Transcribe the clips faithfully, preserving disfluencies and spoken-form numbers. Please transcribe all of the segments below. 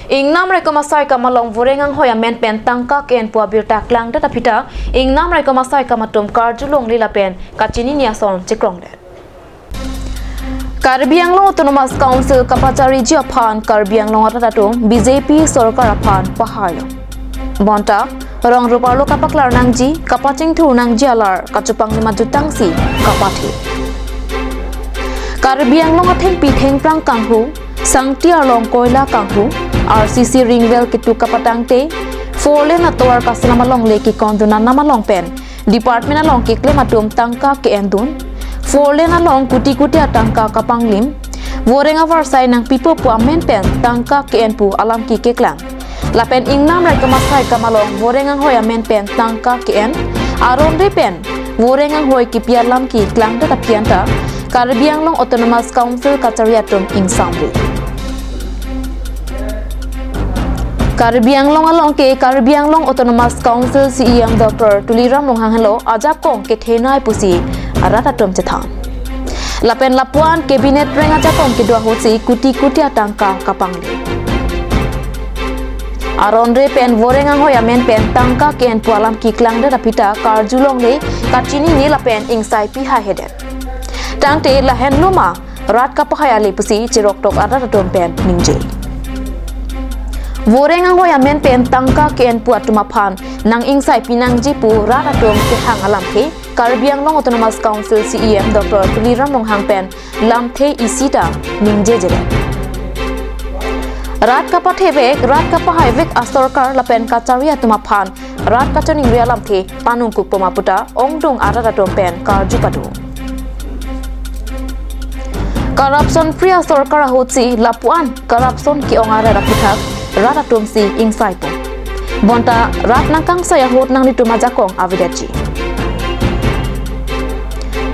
Ingnam raikom asai kam along voreng anghoi amen pen tangka ke-en pu abirta klangdet aphi ta, ingnam raikom asai kam atum karjulongle lapen kachinine ason chekrongdet. Karbi Anglong Autonomous Council kapachariji aphan Karbi Anglong arat atum B J P sorkar aphan pahai. Bonta, rong rup arlo kapaklar nangji, kapachingthur nangji alar kachupanglim ajutangsi kapathe. Karbi Anglong athengpi thengphrang kanghu, sangti arlong koila kanghu, R C C ring well ketu kapatangte, four lane atovar kaselam alongle kekondun anam along pen department along keklem atum tangka ke-endun, four lane along kuti kuti atangka kapanglim, voreng avarsai nangpipo pu amen pen tangka ke-en pu alam ke keklang. Lapen ingnam raikom asai kam along voreng anghoi amen pen tangka ke-en, aron re pen voreng anghoi kepi alam ke klangdet aphi anta Karbi Anglong Autonomous Council kachari atum ingsamri. Karbi Anglong along ke Karbi Anglong Autonomous Council C E M Doctor Tuliram Ronghang henlo ajakong kethenei pusi arat atum chethan. Lapen lapuan cabinet reng ajakong kedo ahutsi kuti kuti atangka kapanglim. Aron re pen voreng anghoi amen pen tangka ke-en pu alam keklangdet aphi ta karjulongle, kachinine lapen ingsai pihaihedet. Tangte lahenlo ma rat kapahai ale pusi cheroktok arat atum pen ningje. Voreng anghoi amen pen tangka ke-en pu atum aphan nang ingsai pinangji pu rat atum kehang alamthe Karbi Anglong Autonomous Council C E M Doctor Tuliram Ronghang pen lamthe isi ta ningjejedet. Rat kapathevek, rat kapahaivek asorkar lapen kachari atum aphan rat kachiningri alamthe panungkukpo ma pu ta ongdung arat atum pen karju pado. Corruption free asorkar ahutsi lapuan corruption ke-ong arat aphuthak rat atumsi ingsaipo. Bonta rat nangkangsai ahut nanglitum ajakong avedetji.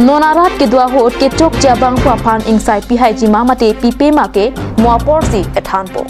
Non arat kedo ahut kechokche abang pu aphan ingsai pihaiji ma mate pipe ma ke mo aporsi ethanpo.